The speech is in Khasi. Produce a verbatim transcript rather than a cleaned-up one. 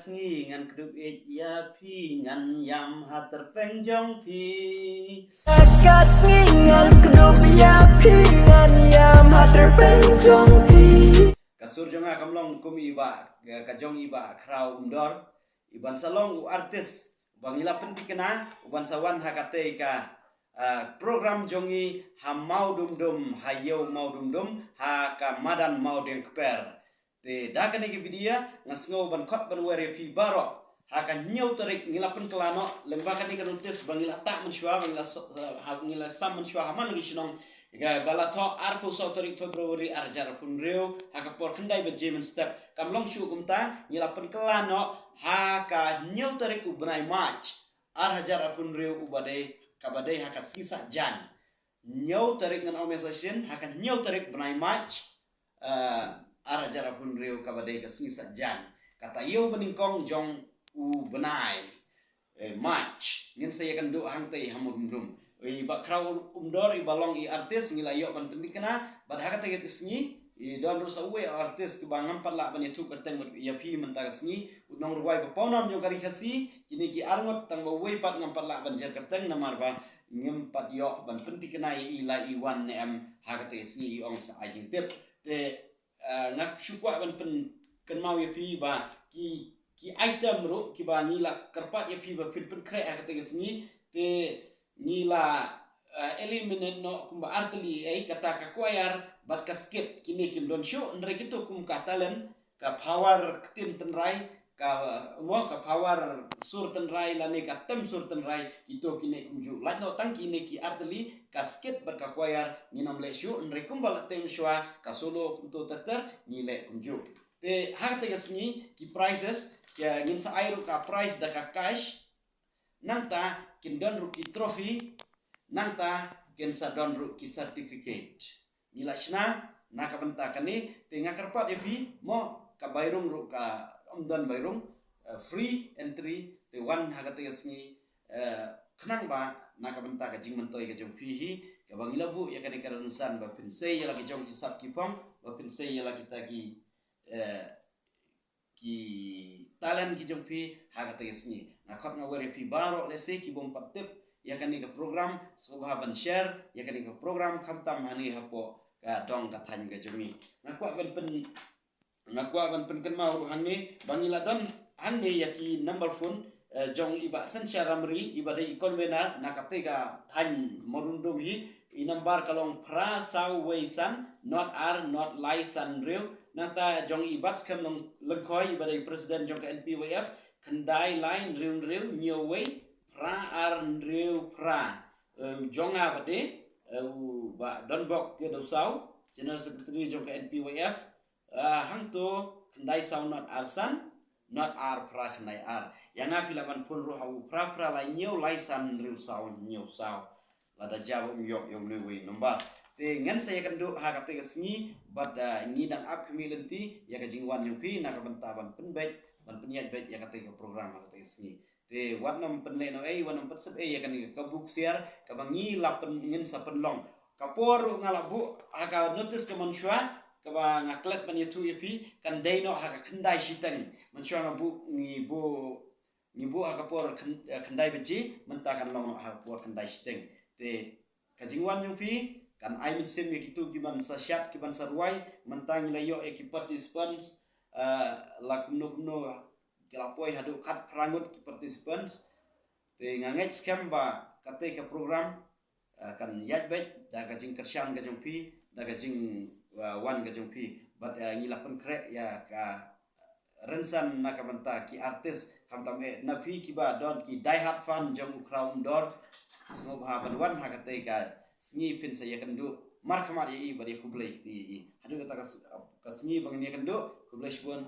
Sngi ngan kdup ïeit ïa phi, ngan ïam ha tyrpeng jong phi. Ka sngi ngan kdup ïa phi, ngan ïam ha tyrpeng jong phi. Ka sur jong nga kam long kum i bah, ka jong i bah Khraw Umdor. I ban sa long u artist ba ngi la pynthikna, u ban sa wan ha katei ka, ah, program jong ngi ha Mawdumdum, ha Ïew Mawdumdum, ha ka madan Mawdiengkper. Te da kane ka video nga sngew ban khot ban wer ïa phi baroh. Ha ka hynñiew tarik ngi la pynkylla noh lyngba kane ka notice ba ngi la tah mynshuwa, ba ngi la so-, ha ngi la sam mynshuwa ha man la ki shnong. Ka ba la thoh arphew saw tarik February ar hajar arphew hynriew ha ka por khyndai baje mynstep. Kam long shuh kumta, ngi la pynkylla noh ha ka hynñiew tarik u bnai March ar hajar arphew hynriew, u ba dei, ka ba dei ha ka sngi Saitjaiñ. Hynñiew tarik ngan ong ïa sa shisien, ha ka hynñiew tarik bnai March, eh, ar hajar arphew hynriew, ka ba dei ka sngi Saitjaiñ. Ka taïew ba nyngkong jong u bnai, eh, March, ngin sa ïakynduh hangtei ha Mawdumdum. I bah Khraw Umdor, i ba long i artist, ngi la ïoh ban pynthikna bad ha katei ka sngi i don ruh sa uwei u artist kiba ngam pat lah ban ïathuh kyrteng bad ïa phi mynta ka sngi, u nongrwai ba pawnam jong ka ri Khasi. Kine ki arngut, tang ba uwei pat ngam pat lah ban jer kyrteng namar ba ngim pat ïoh ban pynthikna ïa i la i wan ne em ha katei ka sngi, i ong sa ai jingtip. Te, eh, nga shu kwah ban pynkynmaw ïa phi ba ki, ki item ruh kiba ngi la kyrpad ïa phi ba phin pynkhreh ha katei ka sngi, te ngi la, eh, eliminate noh kumba artylli, eh, kata ka choir bad ka skit. Kine kim don shuh, hynrei kito kum ka talent, ka power ktien tynrai, ka, mo, ka power sur tynrai lane ka tem sur tynrai, kito kine kumjuh. Lait noh tang kine ki artylli, ka skit bad ka choir ngin ym leh shuh, hynrei kumba la tei mynshuwa, ka solo kumto ter ter ngi leh kumjuh. Te ha katei ka sngi ki prizes, ki, ngin sa ai ruh ka prize da ka cash. Nangta kin don ruh ki trophy, nangta kin sa don ruh ki certificate. Ngi la shna na ka bynta kane, te nga kyrpad ïa phi, mo, ka bairung ruh ka ym don bairung, eh, free entry, te wan ha katei ka sngi, eh, khnang ba na ka bynta ka jingmyntoi ka jong phi hi, kaba ngi la buh ïa kane ka rynsan ba phin sei ïa la ki jong ki sap ki phong, ba phin sei ïa la kita ki, eh, ki talent ki jong phi ha katei ka sngi. Nga khot nga wer ïa phi baroh lehse ki bym pat tip ïa kane ka program, sngewbha ban share ïa kane ka program khamtam hangne hapoh ka dong ka thaiñ ka jong ngi. Nga kwah ban pyn, nga kwah ban pynkynmaw ruh hangne ba ngi la don hangne ïa ki number phone, eh, jong i bah Sensha Ramri, i ba dei i convener na katei ka thaiñ Mawdumdum hi. I number ka long phra saw wei san, not ar, not lai san hynriew. Nangta jong i bah Skhem Lyngkhoi, i ba dei president jong ka N P Y F, khyndai lai hynriew hynriew hynñiew wei phra ar hynriew phra. Eh, jong nga ba dei, eh, u bah Donbok K Dewsaw, general secretary jong ka N P Y F, eh, hangto khyndai saw not ar san, not ar phra khyndai ar. Ïa nga phi lah ban phone ruh ha u phra phra lai hynñiew lai san hynriew saw hynñiew saw. Lada jia ba ym ïoh ïa une uwei number, te ngan sa ïakynduh ha katei ka sngi bad, eh, ngi dang ap khmih lynti ïa ka jingwan jong phi na ka bynta ban pynbeit, ban pynïaid beit ïa katei ka program ha katei ka sngi. Te wat nym pynleh noh ei, wat nym pynsep ei ïa kane ka buk siar kaba ngi la pyn, ngin sa pynlong. Ka por ruh nga la buh ha ka notice ka mynshuwa, kaba nga klet ban ïathuh ïa phi, kan dei noh ha ka khyndai shiteng. Mynshuwa nga buh, ngi buh, ngi buh ha ka por khyn-, eh, khyndai baje, mynta kan long noh ha ka por khyndai shiteng. Te ka jingwan jong phi kan ai mynsiem ïa kito ki ban sa shad, ki ban sa rwai. Mynta ngi la ïoh ïa ki participants, eh, la kumno kumno, ki la poi haduh khatphra ngut ki participants. Te nga ngeit skhem ba katei ka program, eh, kan ïaid beit da ka jingkyrshan ka jong phi, da ka jing, eh, wan ka jong phi. Bad, eh, ngi la pynkhreh ïa ka rynsan na ka bynta ki artist, khamtam eh na phi kiba don ki die hard fan jong u Khraw Umdor. Sngewbha ban wan ha katei ka sngi, phin sa ïakynduh markhmat ïa i bad ïakhublei kti ïa i. Haduh kata ka s-, ka sngi ba ngin ïakynduh, khublei shibun.